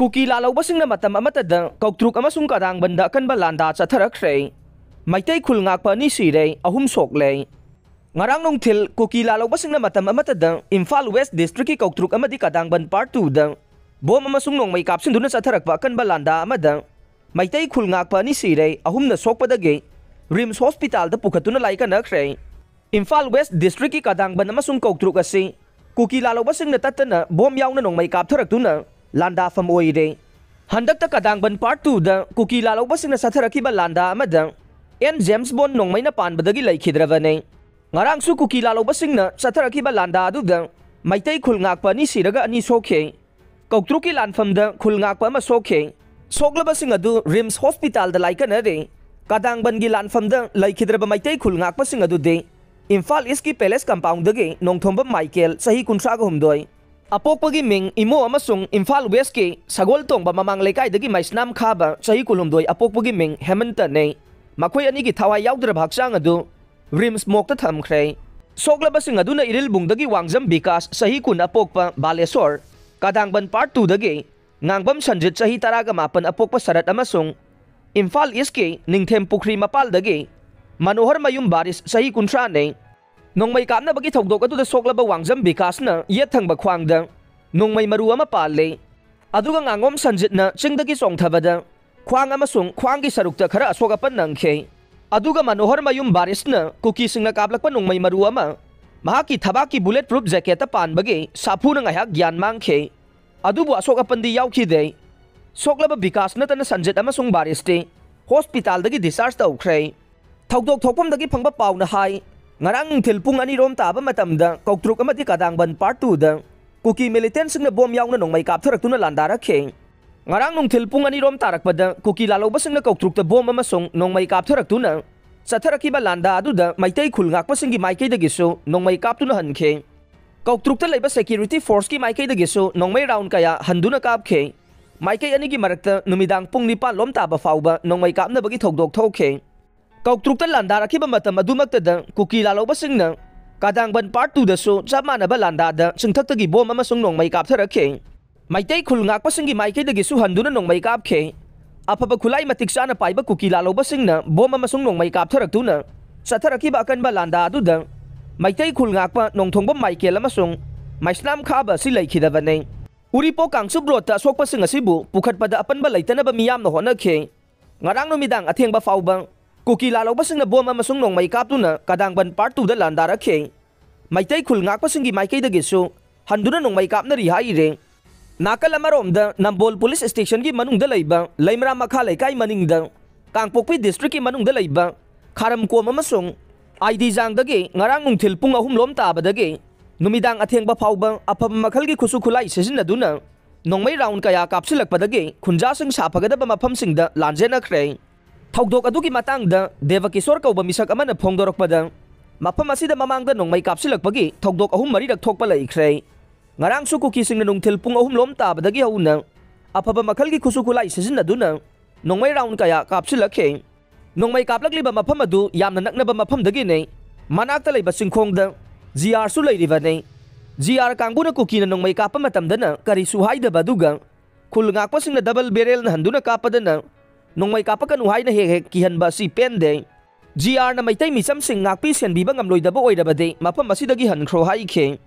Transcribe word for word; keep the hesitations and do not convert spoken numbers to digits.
ꯀꯨꯀꯤ ꯂꯥꯜꯍꯧꯕꯁꯤꯡꯅ ꯃꯇꯝ ꯑꯃꯠꯇꯗ ꯀꯧꯇ꯭ꯔꯨꯛ ꯑꯃꯁꯨꯡ ꯀꯗꯥꯡꯕꯟꯗ ꯑꯀꯟꯕ ꯂꯥꯟꯗꯥ ꯆꯠꯊꯔꯛꯈ꯭ꯔꯦ꯫ ꯃꯩꯇꯩ ꯈꯨꯜ ꯉꯥꯛꯄ ꯑꯅꯤ ꯁꯤꯔꯦ, ꯑꯍꯨꯝ ꯁꯣꯛꯂꯦ꯫ ꯉꯔꯥꯡ ꯅꯨꯡꯊꯤꯜ ꯀꯨꯀꯤ ꯂꯥꯜꯍꯧꯕꯁꯤꯡꯅ ꯃꯇꯝ ꯑꯃꯠꯇꯗ ꯏꯝꯐꯥꯜ ꯋꯦꯁ ꯗꯤꯁꯇ꯭ꯔꯤꯛꯀꯤ ꯀꯧꯇ꯭ꯔꯨꯛ ꯑꯃꯗꯤ ꯀꯗꯥꯡꯕꯟ ꯄꯥꯔꯠ ꯇꯨꯗ ꯕꯣꯝ ꯑꯃꯁꯨꯡ ꯅꯣꯡꯃꯩ ꯀꯥꯞꯁꯤꯟꯗꯨꯅ ꯆꯠꯊꯔꯛꯄ ꯑꯀꯟꯕ ꯂꯥꯟꯗꯥ ꯑꯃꯗ ꯃꯩꯇꯩ ꯈꯨꯜ ꯉꯥꯛꯄ ꯑꯅꯤ ꯁꯤꯔꯦ, ꯑꯍꯨꯝꯅ ꯁꯣꯛꯄꯗꯒꯤ ꯔꯤꯝꯁ ꯍꯣꯁꯄꯤꯇꯥꯜꯗ ꯄꯨꯈꯠꯇꯨꯅ ꯂꯥꯏꯀꯠꯅꯈ꯭ꯔꯦ꯫ ꯏꯝꯐꯥꯜ ꯋꯦꯁ ꯗꯤꯁꯇ꯭ꯔꯤꯛꯀꯤ ꯀꯗꯥꯡꯕꯟ ꯑꯃꯁꯨꯡ ꯀꯧꯇ꯭ꯔꯨꯛ ꯑꯁꯤ ꯀꯨꯀꯤ ꯂꯥꯜꯍꯧꯕꯁꯤꯡꯅ ꯇꯠꯇꯅ ꯕꯣꯝ ꯌꯥꯎꯅ ꯅꯣꯡꯃꯩ ꯀꯥꯞꯊꯔꯛꯇꯨꯅ ꯂꯥꯟꯗꯥꯐꯝ ꯑꯣꯏꯔꯦ꯫ ꯍꯟꯗꯛꯇ ꯀꯗꯥꯡꯕꯟ ꯄꯥꯔꯠ ꯇꯨꯗ ꯀꯨꯀꯤ ꯂꯥꯜꯍꯧꯕꯁꯤꯡꯅ ꯆꯠꯊꯔꯛꯈꯤꯕ ꯂꯥꯟꯗꯥ ꯑꯃꯗ ꯑꯦꯟ ꯖꯦꯝꯁ ꯕꯣꯟ ꯅꯣꯡꯃꯩꯅ ꯄꯥꯟꯕꯗꯒꯤ ꯂꯩꯈꯤꯗ꯭ꯔꯕꯅꯤ꯫ ꯉꯔꯥꯡꯁꯨ ꯀꯨꯀꯤ ꯂꯥꯜꯍꯧꯕꯁꯤꯡꯅ ꯆꯠꯊꯔꯛꯈꯤꯕ ꯂꯥꯟꯗꯥ ꯑꯗꯨꯗ ꯃꯩꯇꯩ ꯈꯨꯜ ꯉꯥꯛꯄ ꯑꯅꯤ ꯁꯤꯔꯒ ꯑꯅꯤ ꯁꯣꯛꯈꯤ꯫ ꯀꯧꯇ꯭ꯔꯨꯛꯀꯤ ꯂꯥꯟꯐꯝꯗ ꯈꯨꯜ ꯉꯥꯛꯄ ꯑꯃ ꯁꯣꯛꯈꯤ꯫ ꯁꯣꯛꯂꯕꯁꯤꯡ ꯑꯗꯨ ꯔꯤꯝꯁ ꯍꯣꯁꯄꯤꯇꯥꯜꯗ ꯂꯥꯏꯀꯠꯅꯔꯦ꯫ ꯀꯗꯥꯡꯕꯟꯒꯤ ꯂꯥꯟꯐꯝꯗ ꯂꯩꯈꯤꯗ꯭ꯔꯕ ꯃꯩꯇꯩ ꯈꯨꯜ ꯉꯥꯛꯄꯁꯤꯡ ꯑꯗꯨꯗꯤ ꯏꯝꯐꯥꯜ ꯏꯁꯀꯤ ꯄꯦꯂꯦꯁ ꯀꯝꯄꯥꯎꯟꯗꯒꯤ ꯅꯣꯡꯊꯣꯝꯕꯝ ꯃꯥꯏꯀꯦꯜ, ꯆꯍꯤ ꯀꯨꯟꯊ꯭ꯔꯥꯒ ꯍꯨꯝꯗꯣꯏ, ꯑꯄꯣꯛꯄꯒꯤ ꯃꯤꯡ ꯏꯃꯣ ꯑꯃꯁꯨꯡ ꯏꯝꯐꯥꯜ ꯋꯦꯁꯀꯤ ꯁꯒꯣꯜ ꯇꯣꯡꯕ ꯃꯃꯥꯡ ꯂꯩꯀꯥꯏꯗꯒꯤ ꯃꯩꯁꯅꯥꯝ ꯈꯥꯕ, ꯆꯍꯤ ꯀꯨꯟꯍꯨꯝꯗꯣꯏ, ꯑꯄꯣꯛꯄꯒꯤ ꯃꯤꯡ ꯍꯦꯃꯟꯇꯅꯤ꯫ ꯃꯈꯣꯏ ꯑꯅꯤꯒꯤ ꯊꯋꯥꯏ ꯌꯥꯎꯗ꯭ꯔꯕ ꯍꯛꯆꯥꯡ ꯑꯗꯨ ꯔꯤꯝꯁ ꯃꯣꯛꯇ ꯊꯝꯈ꯭ꯔꯦ꯫ ꯁꯣꯛꯂꯕꯁꯤꯡ ꯑꯗꯨꯅ ꯏꯔꯤꯜꯕꯨꯡꯗꯒꯤ ꯋꯥꯡꯖꯝ ꯕꯤꯀꯥꯁ, ꯆꯍꯤ ꯀꯨꯟ, ꯑꯄꯣꯛꯄ, ꯕꯥꯂꯦꯁꯣꯔ, ꯀꯗꯥꯡꯕꯟ ꯄꯥꯔꯠ ꯇꯨꯗꯒꯤ ꯉꯥꯡꯕꯝ ꯁꯟꯖꯤꯠ, ꯆꯍꯤ ꯇꯔꯥꯒ ꯃꯥꯄꯟ, ꯑꯄꯣꯛꯄ ꯁꯔꯠ, ꯑꯃꯁꯨꯡ ꯏꯝꯐꯥꯜ ꯏꯁꯀꯤ ꯅꯤꯡꯊꯦꯝ ꯄꯨꯈ꯭ꯔꯤ ꯃꯄꯥꯜꯗꯒꯤ ꯃꯅꯣꯍꯔ ꯃꯌꯨꯝ ꯕꯥꯔꯤꯁ, ꯆꯍꯤ ꯀꯨꯟꯊ꯭ꯔꯥꯅꯤ꯫ ꯅꯣꯡꯃꯩ ꯀꯥꯞꯅꯕꯒꯤ ꯊꯧꯗꯣꯛ ꯑꯗꯨꯗ ꯁꯣꯛꯂꯕ ꯋꯥꯡꯖꯝ ꯕꯤꯀꯥꯁꯅ ꯌꯦꯠ ꯊꯪꯕ ꯈ꯭ꯋꯥꯡꯗ ꯅꯣꯡꯃꯩ ꯃꯔꯨ ꯑꯃ ꯄꯥꯜꯂꯤ꯫ ꯑꯗꯨꯒ ꯉꯥꯉꯣꯝ ꯁꯟꯖꯤꯠꯅ ꯆꯤꯡꯗꯒꯤ ꯆꯣꯡꯊꯕꯗ ꯈ꯭ꯋꯥꯡ ꯑꯃꯁꯨꯡ ꯈ꯭ꯋꯥꯡꯒꯤ ꯁꯔꯨꯛꯇ ꯈꯔ ꯑꯁꯣꯛ ꯑꯄꯟ ꯅꯪꯈꯤ꯫ ꯑꯗꯨꯒ ꯃꯅꯣꯍꯔ ꯃꯌꯨꯝ ꯕꯥꯔꯤꯁꯅ ꯀꯨꯀꯤꯁꯤꯡꯅ ꯀꯥꯞꯂꯛꯄ ꯅꯣꯡꯃꯩ ꯃꯔꯨ ꯑꯃ ꯃꯍꯥꯛꯀꯤ ꯊꯕꯥꯛꯀꯤ ꯕꯨꯂꯦꯠ ꯄ꯭ꯔꯨꯐ ꯖꯦꯀꯦꯠꯇ ꯄꯥꯟꯕꯒꯤ ꯁꯥꯐꯨꯅ ꯉꯥꯏꯍꯥꯛ ꯒ꯭ꯌꯥꯟ ꯃꯥꯡꯈꯤ꯫ ꯑꯗꯨꯕꯨ ꯑꯁꯣꯛ ꯑꯄꯟꯗꯤ ꯌꯥꯎꯈꯤꯗꯦ꯫ ꯁꯣꯛꯂꯕ ꯕꯤꯀꯥꯁ ꯅꯠꯇꯅ ꯁꯟꯖꯤꯠ ꯑꯃꯁꯨꯡ ꯕꯥꯔꯤꯁꯇꯤ ꯍꯣꯁꯄꯤꯇꯥꯜꯗꯒꯤ ꯗꯤꯁꯆꯥꯔꯖ ꯇꯧꯈ꯭ꯔꯦ꯫ ꯊꯧꯗꯣꯛ ꯊꯣꯛꯐꯝꯗꯒꯤ ꯐꯪꯕ ꯄꯥꯎꯅ ꯍꯥꯏ, ꯉꯔꯥꯡ ꯅꯨꯡꯊꯤꯜ ꯄꯨꯡ ꯑꯅꯤꯔꯣꯝ ꯇꯥꯕ ꯃꯇꯝꯗ ꯀꯧꯇ꯭ꯔꯨꯛ ꯑꯃꯗꯤ ꯀꯗꯥꯡꯕꯟ ꯄꯥꯔꯠ ꯇꯨꯗ ꯀꯨꯀꯤ ꯃꯤꯂꯤꯇꯦꯟꯁꯤꯡꯅ ꯕꯣꯝ ꯌꯥꯎꯅ ꯅꯣꯡꯃꯩ ꯀꯥꯞꯊꯔꯛꯇꯨꯅ ꯂꯥꯟꯗꯥꯔꯛꯈꯤ꯫ ꯉꯔꯥꯡ ꯅꯨꯡꯊꯤꯜ ꯄꯨꯡ ꯑꯅꯤꯔꯣꯝ ꯇꯥꯔꯛꯄꯗ ꯀꯨꯀꯤ ꯂꯥꯜꯍꯧꯕꯁꯤꯡꯅ ꯀꯧꯇ꯭ꯔꯨꯛꯇ ꯕꯣꯝ ꯑꯃꯁꯨꯡ ꯅꯣꯡꯃꯩ ꯀꯥꯞꯊꯔꯛꯇꯨꯅ ꯆꯠꯊꯔꯛꯈꯤꯕ ꯂꯥꯟꯗꯥ ꯑꯗꯨꯗ ꯃꯩꯇꯩ ꯈꯨꯜ ꯉꯥꯛꯄꯁꯤꯡꯒꯤ ꯃꯥꯏꯀꯩꯗꯒꯤꯁꯨ ꯅꯣꯡꯃꯩ ꯀꯥꯞꯇꯨꯅ ꯍꯟꯈꯤ꯫ ꯀꯧꯇ꯭ꯔꯨꯛꯇ ꯂꯩꯕ ꯁꯦꯀ꯭ꯌꯨꯔꯤꯇꯤ ꯐꯣꯔꯁꯀꯤ ꯃꯥꯏꯀꯩꯗꯒꯤꯁꯨ ꯅꯣꯡꯃꯩ ꯔꯥꯎꯟ ꯀꯌꯥ ꯍꯟꯗꯨꯅ ꯀꯥꯞꯈꯤ꯫ ꯃꯥꯏꯀꯩ ꯑꯅꯤꯒꯤ ꯃꯔꯛꯇ ꯅꯨꯃꯤꯗꯥꯡ ꯄꯨꯡ ꯅꯤꯄꯥꯟ ꯂꯣꯝ ꯇꯥꯕ ꯐꯥꯎꯕ ꯅꯣꯡꯃꯩ ꯀꯥꯞꯅꯕꯒꯤ ꯊꯧꯗꯣꯛ ꯊꯣꯛꯈꯤ꯫ ꯀꯧꯇ꯭ꯔꯨꯛꯇ ꯂꯥꯟꯗꯥꯔꯛꯈꯤꯕ ꯃꯇꯝ ꯑꯗꯨꯃꯛꯇꯗ ꯀꯨꯀꯤ ꯂꯥꯜꯍꯧꯕꯁꯤꯡꯅ ꯀꯗꯥꯡꯕꯟ ꯄꯥꯔꯠ ꯇꯨꯗꯁꯨ ꯆꯞ ꯃꯥꯟꯅꯕ ꯂꯥꯟꯗꯥꯗ ꯆꯤꯡꯊꯛꯇꯒꯤ ꯕꯣꯝ ꯑꯃꯁꯨꯡ ꯅꯣꯡꯃꯩ ꯀꯥꯞꯊꯔꯛꯈꯤ꯫ ꯃꯩꯇꯩ ꯈꯨꯜ ꯉꯥꯛꯄꯁꯤꯡꯒꯤ ꯃꯥꯏꯀꯩꯗꯒꯤꯁꯨ ꯍꯟꯗꯨꯅ ꯅꯣꯡꯃꯩ ꯀꯥꯞꯈꯤ꯫ ꯑꯐꯕ ꯈꯨꯠꯂꯥꯏ ꯃꯇꯤꯛ ꯆꯥꯅ ꯄꯥꯏꯕ ꯀꯨꯀꯤ ꯂꯥꯜꯍꯧꯕꯁꯤꯡꯅ ꯕꯣꯝ ꯑꯃꯁꯨꯡ ꯅꯣꯡꯃꯩ ꯀꯥꯞꯊꯔꯛꯇꯨꯅ ꯆꯠꯊꯔꯛꯈꯤꯕ ꯑꯀꯟꯕ ꯂꯥꯟꯗꯥ ꯑꯗꯨꯗ ꯃꯩꯇꯩ ꯈꯨꯜ ꯉꯥꯛꯄ ꯅꯣꯡꯊꯣꯡꯕꯝ ꯃꯥꯏꯀꯦꯜ ꯑꯃꯁꯨꯡ ꯃꯩꯁꯅꯥꯝ ꯈꯥꯕ ꯑꯁꯤ ꯂꯩꯈꯤꯗꯕꯅꯤ꯫ ꯎꯔꯤꯄꯣꯛ ꯀꯥꯡꯆꯨꯞ ꯔꯣꯗꯇ ꯑꯁꯣꯛꯄꯁꯤꯡ ꯑꯁꯤꯕꯨ ꯄꯨꯈꯠꯄꯗ ꯑꯄꯟꯕ ꯂꯩꯇꯅꯕ ꯃꯤꯌꯥꯝꯅ ꯍꯣꯠꯅꯈꯤ꯫ ꯉꯔꯥꯡ ꯅꯨꯃꯤꯗꯥꯡ ꯑꯊꯦꯡꯕ ꯐꯥꯎꯕ ꯀꯨꯀꯤ ꯂꯥꯜꯍꯧꯕꯁꯤꯡꯅ ꯕꯣꯝ ꯑꯃꯁꯨꯡ ꯅꯣꯡꯃꯩ ꯀꯥꯞꯇꯨꯅ ꯀꯗꯥꯡꯕꯟ ꯄꯥꯔꯠ ꯇꯨꯗ ꯂꯥꯟꯗꯥꯔꯛꯈꯤ꯫ ꯃꯩꯇꯩ ꯈꯨꯜ ꯉꯥꯛꯄꯁꯤꯡꯒꯤ ꯃꯥꯏꯀꯩꯗꯒꯤꯁꯨ ꯍꯟꯗꯨꯅ ꯅꯣꯡꯃꯩ ꯀꯥꯞꯅꯔꯤ ꯍꯥꯏꯔꯤ꯫ ꯅꯥꯀꯜ ꯑꯃꯔꯣꯝꯗ ꯅꯝꯕꯣꯜ ꯄꯨꯂꯤꯁ ꯁ꯭ꯇꯦꯁꯟꯒꯤ ꯃꯅꯨꯡꯗ ꯂꯩꯕ ꯂꯩꯃꯔꯥ ꯃꯈꯥ ꯂꯩꯀꯥꯏ ꯃꯅꯤꯡꯗ ꯀꯥꯡꯄꯣꯛꯄꯤ ꯗꯤꯁꯇ꯭ꯔꯤꯛꯀꯤ ꯃꯅꯨꯡꯗ ꯂꯩꯕ ꯈꯥꯔꯝꯀꯣꯝ ꯑꯃꯁꯨꯡ ꯑꯥꯏꯗꯤꯖꯥꯡꯗꯒꯤ ꯉꯔꯥꯡ ꯅꯨꯡꯊꯤꯜ ꯄꯨꯡ ꯑꯍꯨꯝ ꯂꯣꯝ ꯇꯥꯕꯗꯒꯤ ꯅꯨꯃꯤꯗꯥꯡ ꯑꯊꯦꯡꯕ ꯐꯥꯎꯕ ꯑꯐꯕ ꯃꯈꯜꯒꯤ ꯈꯨꯠꯁꯨ ꯈꯨꯠꯂꯥꯏ ꯁꯤꯖꯤꯟꯅꯗꯨꯅ ꯅꯣꯡꯃꯩ ꯔꯥꯎꯟ ꯀꯌꯥ ꯀꯥꯞꯁꯤꯜꯂꯛꯄꯗꯒꯤ ꯈꯨꯟꯖꯥꯁꯤꯡ ꯁꯥꯐꯒꯗꯕ ꯃꯐꯝꯁꯤꯡꯗ ꯂꯥꯟꯖꯦꯟꯅꯈ꯭ꯔꯦ꯫ ꯊꯧꯗꯣꯛ ꯑꯗꯨꯒꯤ ꯃꯇꯥꯡꯗ ꯗꯦꯕꯀꯤꯁꯣꯔ ꯀꯧꯕ ꯃꯤꯁꯛ ꯑꯃꯅ ꯐꯣꯡꯗꯣꯔꯛꯄꯗ, ꯃꯐꯝ ꯑꯁꯤꯗ ꯃꯃꯥꯡꯗ ꯅꯣꯡꯃꯩ ꯀꯥꯞꯁꯤꯜꯂꯛꯄꯒꯤ ꯊꯧꯗꯣꯛ ꯑꯍꯨꯝ ꯃꯔꯤꯔꯛ ꯊꯣꯛꯄ ꯂꯩꯈ꯭ꯔꯦ꯫ ꯉꯔꯥꯡꯁꯨ ꯀꯨꯀꯤꯁꯤꯡꯅ ꯅꯨꯡꯊꯤꯜ ꯄꯨꯡ ꯑꯍꯨꯝ ꯂꯣꯝ ꯇꯥꯕꯗꯒꯤ ꯍꯧꯅ ꯑꯐꯕ ꯃꯈꯜꯒꯤ ꯈꯨꯠꯁꯨ ꯈꯨꯠꯂꯥꯏ ꯁꯤꯖꯤꯟꯅꯗꯨꯅ ꯅꯣꯡꯃꯩ ꯔꯥꯎꯟ ꯀꯌꯥ ꯀꯥꯞꯁꯤꯜꯂꯛꯈꯤ꯫ ꯅꯣꯡꯃꯩ ꯀꯥꯞꯂꯛꯂꯤꯕ ꯃꯐꯝ ꯑꯗꯨ ꯌꯥꯝꯅ ꯅꯛꯅꯕ ꯃꯐꯝꯗꯒꯤꯅꯤ꯫ ꯃꯅꯥꯛꯇ ꯂꯩꯕ ꯆꯤꯡꯈꯣꯡꯗ ꯖꯤ ꯑꯥꯔꯁꯨ ꯂꯩꯔꯤꯕꯅꯤ꯫ ꯖꯤ ꯑꯥꯔ ꯀꯥꯡꯕꯨꯅ ꯀꯨꯀꯤꯅ ꯅꯣꯡꯃꯩ ꯀꯥꯞꯄ ꯃꯇꯝꯗꯅ ꯀꯔꯤꯁꯨ ꯍꯥꯏꯗꯕ ꯑꯗꯨꯒ ꯈꯨꯜ ꯉꯥꯛꯄꯁꯤꯡꯅ ꯗꯕꯜ ꯕꯦꯔꯦꯜꯅ ꯍꯟꯗꯨꯅ ꯀꯥꯞꯄꯗꯅ ꯅꯣꯡꯃꯩ ꯀꯥꯞꯄꯛꯀꯅꯨ ꯍꯥꯏꯅ ꯍꯦꯛ ꯍꯦꯛ ꯀꯤꯍꯟꯕ ꯑꯁꯤ ꯄꯦꯟꯗꯦ꯫ ꯖꯤ ꯑꯥꯔꯅ ꯃꯩꯇꯩ ꯃꯤꯆꯝꯁꯤꯡ ꯉꯥꯛꯄꯤ ꯁꯦꯟꯕꯤꯕ ꯉꯝꯂꯣꯏꯗꯕ ꯑꯣꯏꯔꯕꯗꯤ ꯃꯐꯝ ꯑꯁꯤꯗꯒꯤ ꯍꯟꯈ꯭ꯔꯣ ꯍꯥꯏꯈꯤ꯫